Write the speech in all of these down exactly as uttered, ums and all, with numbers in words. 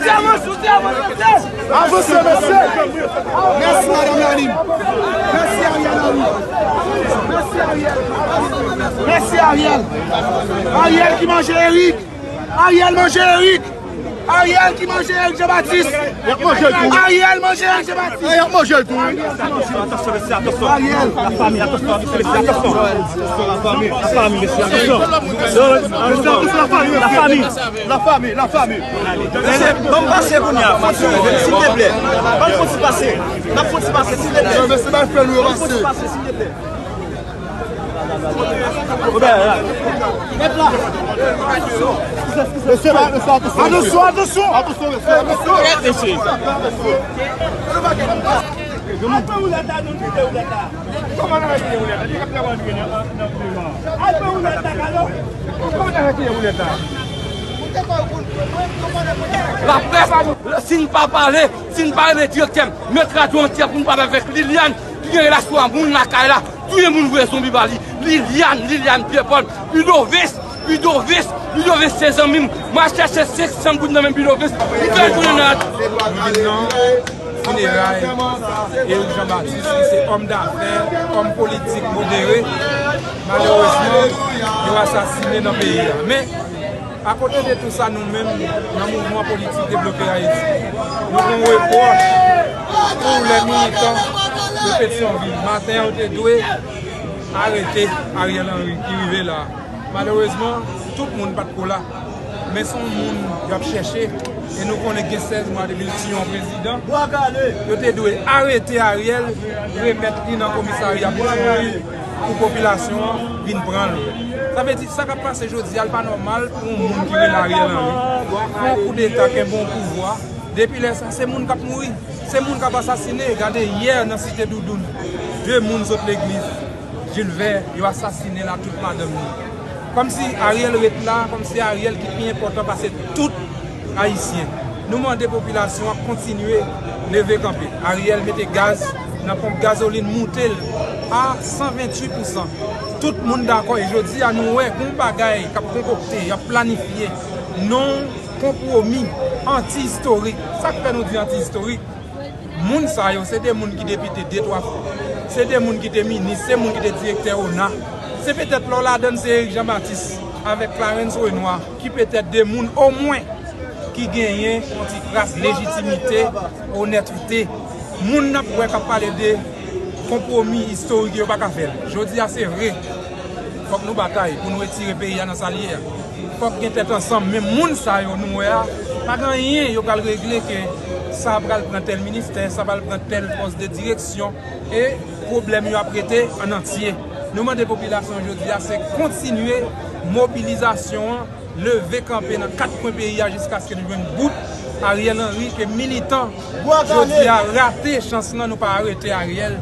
Avanse, avanse, avanse. Avanse. Mèsi, madanm Lalim. Mèsi, Ariel Henry. Mèsi, Ariel. Mèsi, Ariel. Ariel ki manje Eric. Ariel manje Eric. Ariel ki manje Eric Jean Baptiste. Y ap manje l tou. Ariel manje Eric Jean Baptiste. Y ap manje l tou, wi. Atansyon, mesye, atansyon. Ariel. Lafanmi, atansyon, mesye, atansyon. Lafanmi, mesye, atansyon. Lafanmi, mesye, atansyon. Lafanmi, lafanmi. Mesye, ban m pase kounye a, fò ti rive, silteplè. Ban m fò ti pase. N ap fò ti pase, silteplè. Mesye, bay frè nou yo pase. Ban m fò ti pase, silteplè. Mesye, mesye, atansyon. Atansyon, atansyon. Atansyon, mesye, atansyon. Mesye. Kòman n a retire woulèt la? Ki k ap travay nan, nan, nan gouvènman an? Kòman n a retire woulèt la? Laprès, si n pa pale, si n pa rele direktè, met radyo an tè pou n pale avèk Liliane, ki gen relasyon a moun lakay la, touye moun voye zonbi ba li. Liliane, Liliane Pierre Paul, Udovis, Udovis, Udovis se zanmi m. M al chèche senk san goud nan men Udovis. M fè jounen nan. Fineray Eric Jean Baptiste, ki se òm dafè, òm politik modere, malerezman, yo asasine nan peyi a. Men, akote de tou sa, nou menm, nan mouvman politik Debloke Ayiti, nou gen yon repwòch pou lè militan de Petyonvil. Maten an, yo te dwe arete Ariel Henry, ki rive la. Malerezman, tout moun pa t ko la. Men se yon moun y ap chèche. E nou konnen gen sèz mwa depi l tiye yon prezidan. Yo te dwe arete Ariel, remèt li nan komisarya Petyonvil pou popilasyon an vin pran l. Sa vle di, sa k ap pase jodi a, l pa nòmal pou yon moun ki rele Ariel Henry fè yon koudeta, kenbe yon pouvwa. Depi lè sa, se moun k ap mouri. Se moun k ap asasine. Gade yè nan Site Doudoun, de moun sot legliz Jilvè, yo asasine l ak tout madanm li. Kòmsi Ariel ret la, kòmsi Ariel ki pi enpòtan pase tout Ayisyen. Nou mande popilasyon an kontinye leve kanpe. Ariel mete gaz nan ponp gazolin, moute l a san venntuit pousan. Tout moun dakò, e jodi a nou wè gon bagay k ap konkokte, y ap planifye, non konpwomi, anti-istorik. Sa k fè nou di anti-istorik? Moun sa yo, se de moun ki depite de twa fwa. Se de moun ki te minis, se moun ki te direktè ona. Se petèt lè w ladann se Eric Jean Baptiste avèk Clarens Renois ki petèt de moun omwen ki genyen yon ti kras lejitimite, onètete. Moun n ap wè k ap pale de konpwomi istorik yo pa ka fè l. Jodi a, se vre, fòk nou batay pou nou retire peyi a nan sa l ye a. Fòk gen tèt ansanm. Men moun sa yo nou wè a, pa gen anyen yo pral regle ke sa pral pran tèl ministè, sa pral pran tèl pòs de direksyon. E pwoblèm yo ap rete an antye. Nou mande popilasyon jodi a, se kontinye mobilizasyon an, leve kanpe nan kat kwen peyi a jiskaske nou jwenn bout Ariel Henry, ke militan jodi a rate chans lan, nou pa arete Ariel.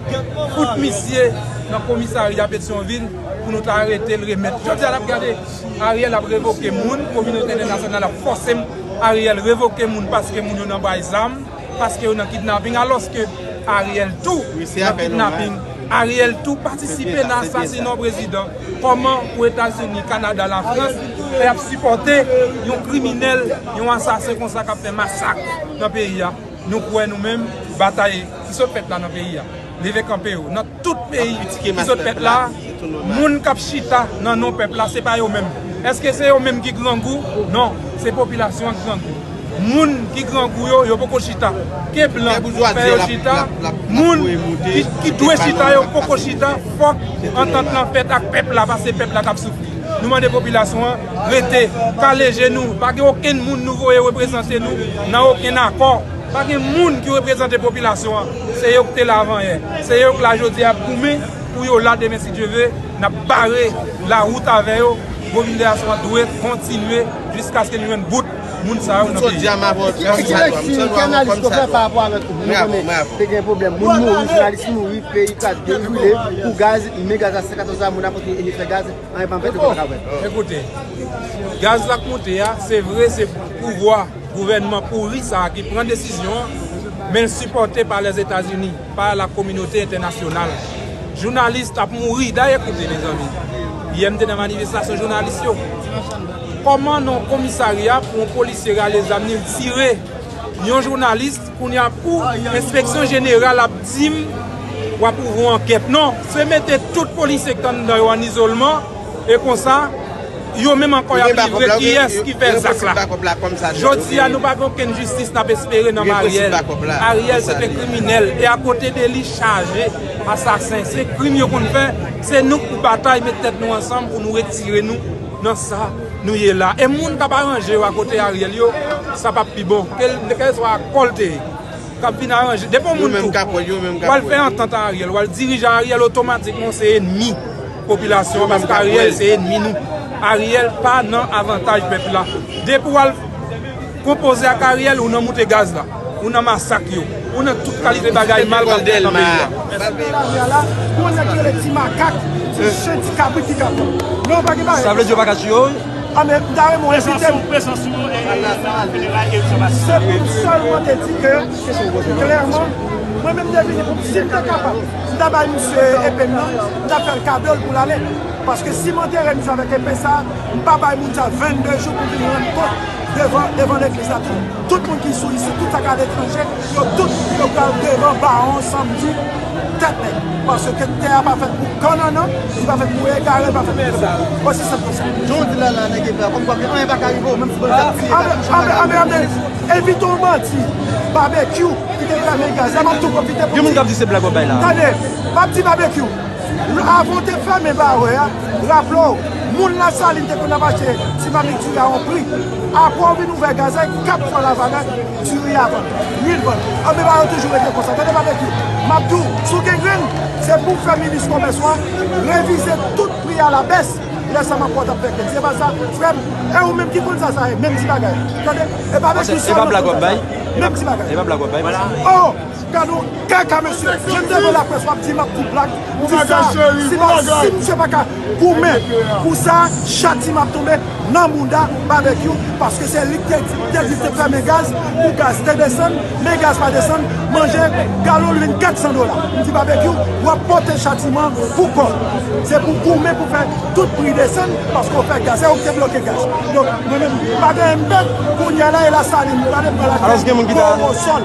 Fout misye nan komisarya Petyonvil pou nou ta arete l, remèt. Jodi a, n ap gade, Ariel ap revoke moun, kominote entènasyonal ap fòse m, Ariel revoke moun paske moun yo nan bay zam, paske yo nan kidnaping, alòske Ariel tou nan kidnaping. Ariel tou patisipe nan asasina yon prezidan. Kòman pou Etazini, Kanada, Lafrans fè ap sipòte yon kriminèl, yon asasen konsa k ap fè masak nan peyi a? Nou kwè nou menm, batay ki sot fèt la nan peyi a. Leve kanpe yo. Nan tout peyi ki sot fèt la, moun k ap chita nan non pèp la, se pa yo menm. Èske se yo menm ki grangou? Non, se popilasyon an ki grangou. Moun ki grangou yo, yo poko chita. Ke blan fè yo chita, moun ki, ki dwe chita yo poko chita. Fòk antant lan fèt ak pèp la, paske pèp la k ap soufri. Nou mande popilasyon an rete, kale je nou. Pa gen okenn moun nou voye reprezante nou nan okenn akò. Pa gen moun ki reprezante popilasyon an. Se yo ki te la avanyè. Se yo ki la jodi a ap goumen pou yo la demen, si Dye ve. N ap bare lawout avè yo. Mobilizasyon an dwe kontinye jiskaske nou jwenn bout moun sa yo nan peyi a. Ki, ki, ki, ki analiz ke w fè pa rapò avèk nou konnen te gen pwoblèm, moun mouri, jounalis mouri, peyi kraze, peyi brile pou gaz, men gaz la se katòz la, moun ap kontinye fè gaz, anyen pa fèt, yo pa ka fèt. Ekoute, gaz la k moute a, se vre, se pouvwa gouvènman pouri sa a ki pran desizyon an, men l sipòte pa Lèzetazini, pa la kominote entènasyonal. Jounalis ap mouri. Dayè, koute, mezanmi. Yè, m te nan manifestasyon jounalis yo. Kòman nan yon komisarya pou yon polisye rale zam li, l tire Yon jounalis, kounye a pou enspeksyon jeneral ap di m w ap ouvri yon ankèt. Non, se mete tout polisye k t anndan yo ann izolman, e konsa, yo menm ankò y ap livre kiyès ki fè zak la. Jodi a, nou pa gen okenn jistis n ap espere nan men Ariel. Ariel se te kriminèl, e akote de li chaje asasen. Se krim yo konn fè, se nou k pou batay, met tèt nou ansanm pou nou retire nou nan sa nou ye la. E moun k ap aranje yo akote Ariel yo, sa p ap pi bon. Kèlkeswa kò l te ye, k ap vin aranje. Depi yon moun tou, w al fè antant a Ariel, w al dirije Ariel, otomatikman w se enmi popilasyon an, paske Ariel se enmi nou. Ariel pa nan avantaj pèp la. Depi w al konpoze ak Ariel, ou nan moute gaz la, ou nan masak yo, ou nan tout kalite bagay mal k ap fèt nan peyi a. Kounye a ki rele ti makak, ti chen, ti kabrit ki ka pran. Non, pa gen bagay. Sa vle di yo pa ka tiye yo? A, men m ta renmen w envite m. Se pou m sèlman te di ke, klèman, mwen menm m te vini pou m, si m te kapab, m ta bay misye epe m nan, m ta fè l kado l pou l ale. Paske si m antere misye avèk epe sa, m pa bay moun sa vennde jou pou vin rann kont devan, devan legliz la tou. Tout moun ki sou isit, tout sa k aletranje, yo tout, yo pral devan bawon samdi tèt nèg. Paske tè a pa fèt pou kannannan, li pa fèt pou egare, li pa fèt pou sa. Osi senp ke sa. Jan w di la, la, nèg epe a, kòmkwa ke anyen pa ka rive w, menm si bandi ap tiye, ap touche, pa ka rive w. Evite yon bandi, Babekyou, ki te fèmen gaz la, m ap tou pwofite pou di. Gen moun k ap di se blag w ap bay la. Tande, m ap di Babekyou. Avan w te fèmen bawè a, raple w, moun Lasalin te konn ap achte ti mamit diri a yon pri. Apre w vin ouvè gaz la, kat fwa lavanay, diri a vann, lwil vann. Anben, bagay yo toujou rete konsa. Tande, Babekyou, m ap di w, si w gen grenn, se pou w fè minis komès ou a revize tout pri a la bès. Lè sa m ap wè w t ap fè grenn. Se pa sa, frè m, e ou menm ki konn sa, sa ye, menm ti bagay. Tande, e Babekyou sèlman ki konn sa, sa ye. Menm ti bagay. E pa blag w ap bay? Oh! Gade yon kaka, mesye. Menm devan laprès, w ap di m ap di blag. M di sa, si pa, si misye pa ka goumen pou sa, chatiman ap tonbe nan bounda Babekyou, paske se li ki te, te di te fèmen gaz, pou gaz te desann, men gaz pa desann, manje, galon lwil kat san dola. M di Babekyou, w ap pote chatiman pou kò w. Se pou goumen pou fè tout pri desann, paske w fè gaz, se ou ki te bloke gaz. Donk, mwen menm, m pa gen anyen m pè, kounye a la, e Lasalin, m prale pran lakay. Alò, gen moun ki ta,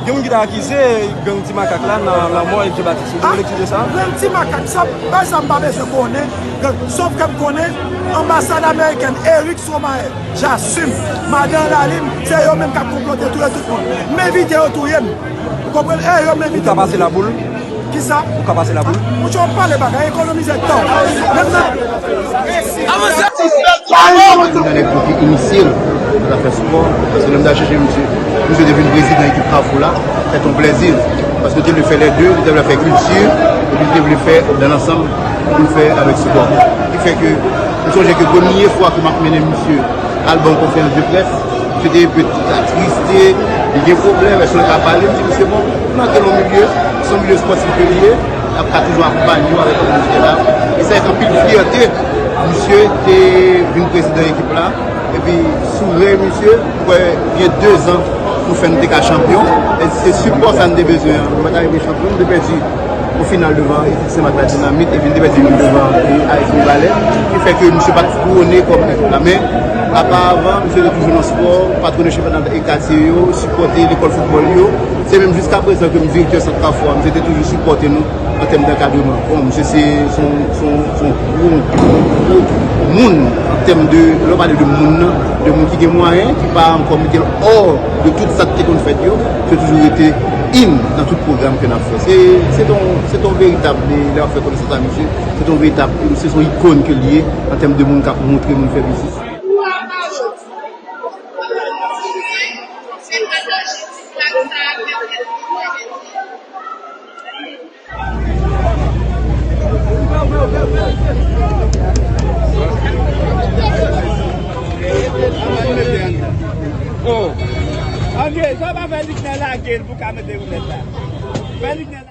gen moun ki ta akize gang Ti Makak la nan lanmò Eddy Baptiste. Ou gen lekti de sa? Gang Ti Makak, sa, bagay sa m pa bezwen konnen. Gang, sòf ke m konnen, anbasad amerikèn, Eric Somaer, j'assume, madan Lalim, se yo menm k ap konplote touye tout moun. M evite yo touye m. Ou konprann? E yo menm evite m. Ou ka pase laboul? Kisa? Ou ka pase laboul? Monchè, w ap pale bagay, ekonomize tan. Menm nan. Youn nan nèg yo ki inisye l nan zafè spò, paske lè m t al chèche misye, misye te vin prezidan ekip Kafou la, fè t yon plèzi, paske l te vle fè lè de, li te vle fè kilti, epi li te vle fè dans l'ensemble, pou l fè avèk spò. Ki fè ke, m sonje ke premye fwa ke m ap mennen misye al ban yon konferans de près, misye te yon pè atriste, li gen pwoblèm, èske l ka pale? M di misye, bon, nou nan yon milye, se yon milye spòtif ke li ye, l ap ka toujou akonpanye w avèk atmosfè la. E se avèk anpil fyète misye te vin prezidan ekip la. Epi, sou rèy misye, m kwè gen dezan nou fè, nou te ka chanpyon. E se sipò sa n te bezwen an. Nou pa t arive chanpyon, nou te pèdi o final devan Senmak Ladinamit, epi n te pèdi devan Ayiti Valè, ki fè ke misye pa t kouwone kòm nèg la. Men, aparavan, misye te toujou nan spò, patwone chanpyona e katye yo, sipòte lekòl foutbòl yo. Se menm jiska prezan ke m direktè sant Kafou a, misye te toujou sipòte nou an tèm d'ankadreman. Bon, misye se, se yon, se yon, se yon gwo, gwo, gwo moun an tèm de, lè w pale de moun nan, de moun ki gen mwayen, ki pa ankò mete l hors de tout sa k te konn fèt yo, misye toujou rete in nan tout pwogram ke n ap fè. Se, se yon, se yon veritab, lè w ap fè konesans ak misye, se yon veritab, se yon ikòn ke l ye an tèm de moun k ap montre moun fè biznis. Oh. Andre, sa w pa fè Liknè lage l pou w ka mete Rinèt la. Fè Liknè